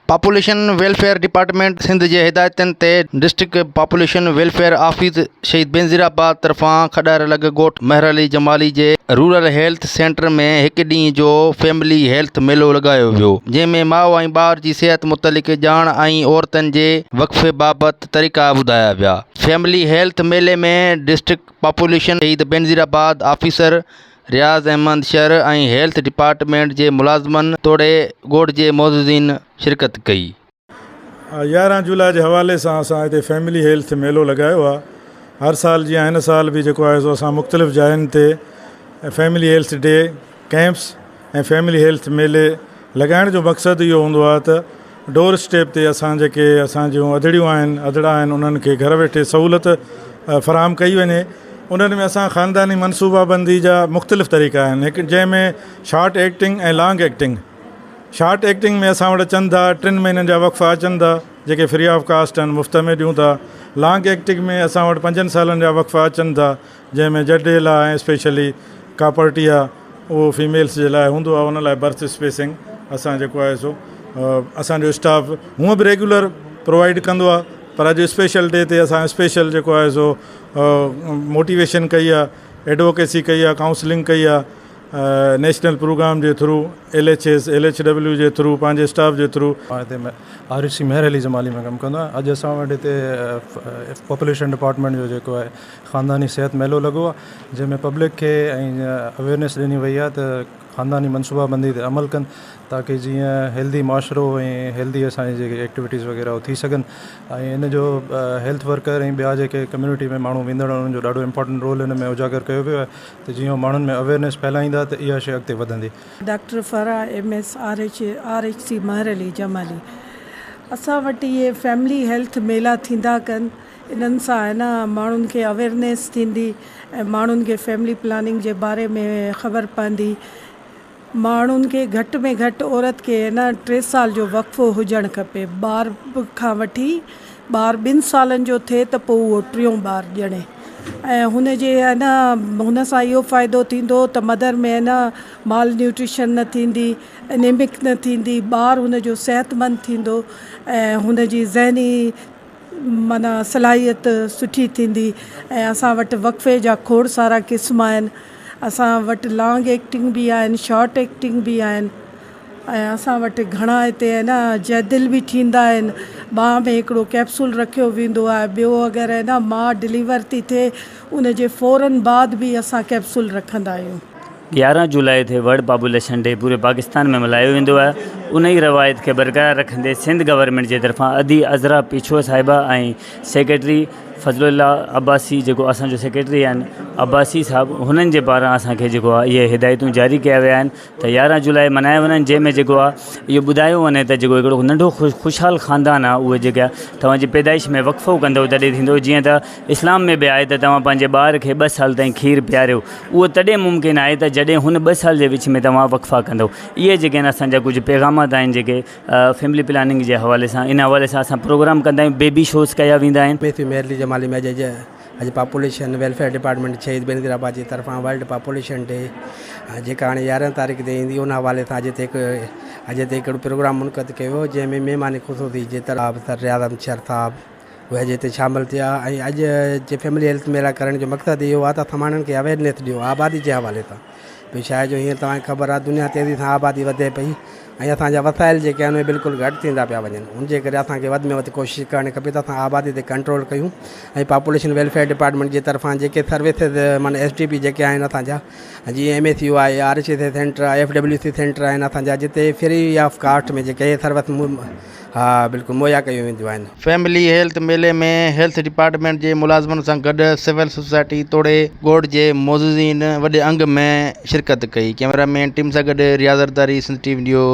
Population welfare department Sindh جي هدايتن تي district population welfare office Shaheed Benazirabad طرفان کڏهر لڳ ڳوٺ مهر علي جمالي جي رورل هيلٿ سينٽر ۾ هڪ ڏينهن جو فيملي هيلٿ ميلو لڳايو ويو جنهن ۾ ماء ۽ ٻار جي صحت متعلق ڄاڻ ۽ عورتن جي وقفي بابت طريقا ٻڌايا ويا فيملي هيلٿ ميلي ۾ district population Shaheed Benazirabad officer Riaz Ahmed Shar ۽ health department جي ملازمن توڙي ڳوٺ جي معززين شرڪت ڪئي. 11 جولاء جي حوالي سان اسان هتي فيملي هيلٿ ميلو لڳايو آهي هر سال جيان هن سال به جيڪو آهي سو اسان مختلف جاين تي family health day camps ۽ family health ميلي لڳائڻ جو مقصد اهو هوندو آهي ته ڊور اسٽيپ تي اسان جيڪي اسان جون اڌڙيون آهن اڌڙا آهن انهن کي گهر ويٺي سهولت فراهم ڪئي وڃي انهن ۾ اسان خانداني منصوبا بندي جا مختلف طريقا آهن هڪ جنهن ۾ short acting ۽ long acting short acting ۾ اسان وٽ اچن ٿا ٽن مهينن جا وقفا اچن ٿا جيڪي فري آف ڪاسٽ آهن مفت ۾ ڏيون ٿا لانگ ايڪٽنگ ۾ اسان وٽ پنجن سالن جا وقفا اچن ٿا جنهن ۾ جڊيل آهي ۽ اسپيشلي ڪاپرٽي آهي اهو فيميلس جي لاء هوندو آهي ان لاء برٿ اسپيسنگ اسان جيڪو آهي سو اسانجو اسٽاف هونء به ريگيولر پرووائيڊ ڪندو آهي پر اڄ اسپيشل ڊي تي اسان اسپيشل جيڪو آهي سو موٽيويشن ڪئي آهي ايڊووڪيسي ڪئي آهي ڪائونسلنگ ڪئي آهي نيشنل پروگرام جي through L H S L H W جي ٿرو پنهنجي اسٽاف جي ٿرو. مان هتي آر ايڇ سي مهر علي جمالي ۾ ڪم ڪندو آهيان اڄ اسان وٽ هتي پاپوليشن ڊپارٽمينٽ جو جيڪو آهي خانداني صحت ميلو لڳو آهي جنهن ۾ پبلڪ کي ۽ اويئرنيس ڏني وئي آهي ته خانداني منصوبا بندي تي عمل ڪن تاڪه جيئن هيلدي معاشرو ۽ هيلدي اسان جي جيڪي ايڪٽيوٽيز وغيره اهي ٿي سگهن ۽ ان جو هيلٿ ورڪر ۽ ٻيا جيڪي ڪميونٽي ۾ ماڻهو ويندڙ آهن انهن جو ڏاڍو امپارٽنٽ رول ان ۾ اجاگر ڪيو ويو آهي ته جيئن هو ماڻهن ۾ اويئرنيس ڦهلائيندا ته اها شي اڳتي وڌندي. Doctor Farah M S R H R H C Mehar Ali Jamali اسان وٽ اهي فيملي هيلٿ ميلا ٿيندا ڪن انهن سان آهي نه ماڻهن کي اويرنيس ٿيندي ۽ ماڻهن کي فيملي پلاننگ جي باري ۾ خبر پوندي ماڻهن کي گهٽ ۾ گهٽ عورت کي آهي نه ٽي سال جو وقفو هجڻ کپي ٻار کان وٺي ٻار ٻن سالن جو ٿئي ته پوء اهو ٽيون ٻار ڄڻي ۽ هن جي آهي نه هن سان اهو فائدو ٿيندو ته مدر ۾ آهي نه مال نيوٽريشن نه ٿيندي انيمڪ نه ٿيندي ٻار هن جو صحتمند ٿيندو ۽ هن جي ذهني معنيٰ صلاحيت سٺي ٿيندي ۽ اسان وٽ وقفي جا کوڙ سارا قسم آهن اسان وٽ لانگ ايڪٽنگ به آهن شارٽ ايڪٽنگ به آهن ۽ اسان وٽ گهڻا هتي آهي نه جيدل به ٿيندا آهن ٻانهن ۾ هڪڙو ڪيپسول رکيو ويندو آهي ٻيو اگر آهي نه ماء ڊليور ٿي ٿئي ان جي فورن بعد به اسان ڪيپسول رکندا آهيون. 11 جولاء تي ورلڊ پاپوليشن ڊي پوري پاڪستان ۾ ملهايو ويندو آهي ان ئي روايت کي برقرار رکندي سنڌ گورنمينٽ جي طرفان ادي عذرا پيڇو صاحبه ۽ سيڪريٽري فضل الله عباسي جيڪو اسان جو سيڪريٽري آهن عباسي صاحب هنن جي پاران اسان کي جيڪو آهي اهي هدايتون جاري ڪيا ويا آهن ته 11 جولاء ملهايا وڃن جنهن ۾ جيڪو آهي اهو ٻڌايو وڃي ته جيڪو هڪڙو ننڍو خوشحال خاندان آهي اهي جيڪا توهان جي پيدائش ۾ وقفو ڪندو تڏهن ٿيندو جيئن ته اسلام ۾ به آهي ته توهان پنهنجي ٻار کي ٻه سال تائين کير پياريو اهو تڏهن ممڪن آهي ته جڏهن هن ٻه سال جي وچ ۾ توهان وقفا ڪندؤ. اهي جيڪي آهن اسان جا ڪجهه پيغامات آهن جيڪي فيملي پلاننگ جي حوالي سان ان حوالي سان اسان پروگرام ڪندا آهيون بيبي شوز ڪيا ويندا آهن. ميٿيو ميرلي جمالي ۾ اڄ اڄ population welfare department Shaheed Benazirabad جي طرفان ورلڊ پاپوليشن ڊي جيڪا هاڻي 11 تاريخ تي ايندي ان حوالي سان اڄ هتي هڪ اڄ هتي هڪڙو پروگرام منعقد ڪيو ويو جنهن ۾ مهمان خصوصي جي طرف سر رياض احمد شر صاحب اهي اڄ هتي شامل ٿيا ۽ اڄ جي فيملي هيلٿ ميلا ڪرڻ جو مقصد اهو آهي ته اسان ماڻهن کي اويرنيس ڏيون آبادي جي حوالي سان ڀئي ڇا آهي جو هينئر توهان کي خبر آهي دنيا تيزي سان آبادي وڌي پئي ۽ اسان جا وسائل جيڪي آهن اهي بلڪل گهٽ ٿيندا پيا وڃن ان جي ڪري اسان کي وڌ ۾ وڌ ڪوشش ڪرڻ کپي ته اسان آبادي تي ڪنٽرول ڪيون ۽ پاپوليشن ويلفيئر ڊپارٽمينٽ جي طرفان جيڪي سروسز معنيٰ ايس ڊي پي جيڪي آهن اسان جا جيئن ايم اي سي او آهي آر ايڇ ايس سينٽر آهي ايف ڊبليو سي سينٽر آهن اسان جا جتي فري آف ڪاسٽ ۾ جيڪي سروس ها بلڪل مهيا ڪيون وينديون آهن. فيملي هيلٿ ميلي ۾ هيلٿ ڊپارٽمينٽ جي ملازمن سان گڏ سول سوسائٽي توڙي ڳوٺ جي معززين وڏي انگ ۾ شرڪت ڪئي ڪئميرا مين ٽيم سان گڏ Riaz Zardari Sindh T V news.